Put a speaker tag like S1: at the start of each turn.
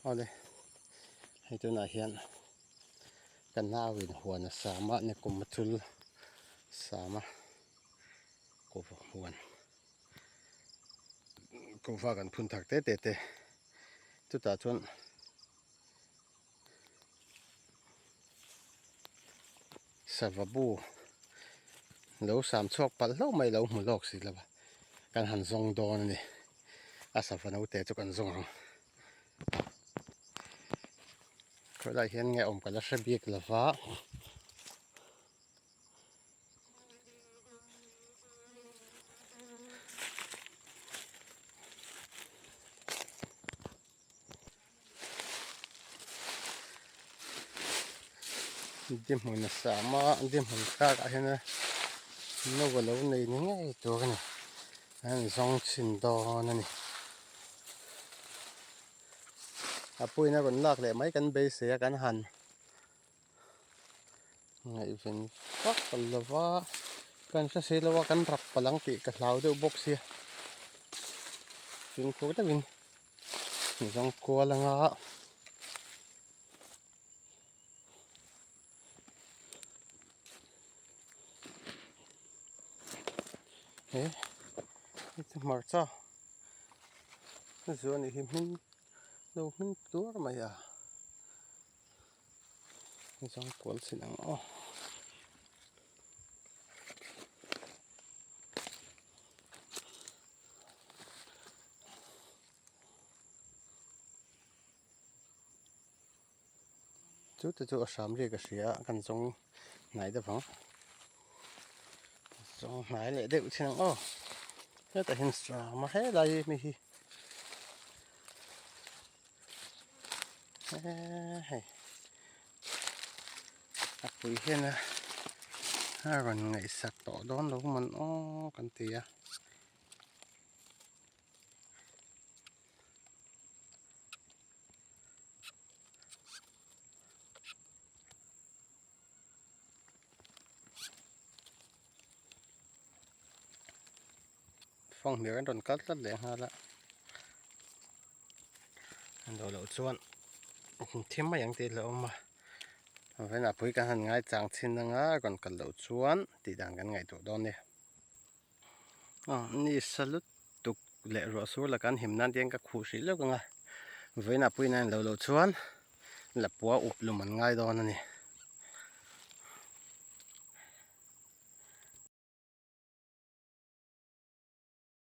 S1: Awle hei tunah hian ka nau in huan a sam a ni kum a chul sam a kuhva huan kuhva kan phun thar te te te chutah chuan sava bu lo sam chhuak palh hlauh mai lo hmu lawk si lo va kan han zawng dawn a ni a sava naute chu kan zawng ang khawilai hian nge awm ka la hre bik lo va. Di hmun a sam a di hmun tlakah hian no a lo nei ni ngei tur a ni a inzawng chhin dawn a ni a puiin a rawn lak leh mai kan beisei a kan han Ngaihven vak lo va, kan hre si lo a, kan rap palh ang tih ka hlau deuh bawk sia. Fimkhur deuhin zawng kual anga he hei chu hmarcha zuan hi hming lo hming tuar mai a. Zawng kual chhin ang aw. Chu te chu a hram ri ka hria a kan zawng hnai deuh ang. Zawng hnai leh deuh chhin ang aw. Hetah hian hram a helai mi hi. Hei a pui hian a a rawn ngaihsak tawh dawn lo man aw kan ti a. Fanghmir an rawn kal tlat leh nghal a an do loh chuan thim mai ang tih a hlauhawm a vawiinah pui kan han ngai chang chhin anga rawn kal loh chuan tih dan kan ngaihtuah dawn nia ni salut tuk leh ruah sur la kan him nan te hian ka khuh hrih leuh ang a vawiinah puiin a en loh loh chuan lapua up lum an ngai dawn a ni.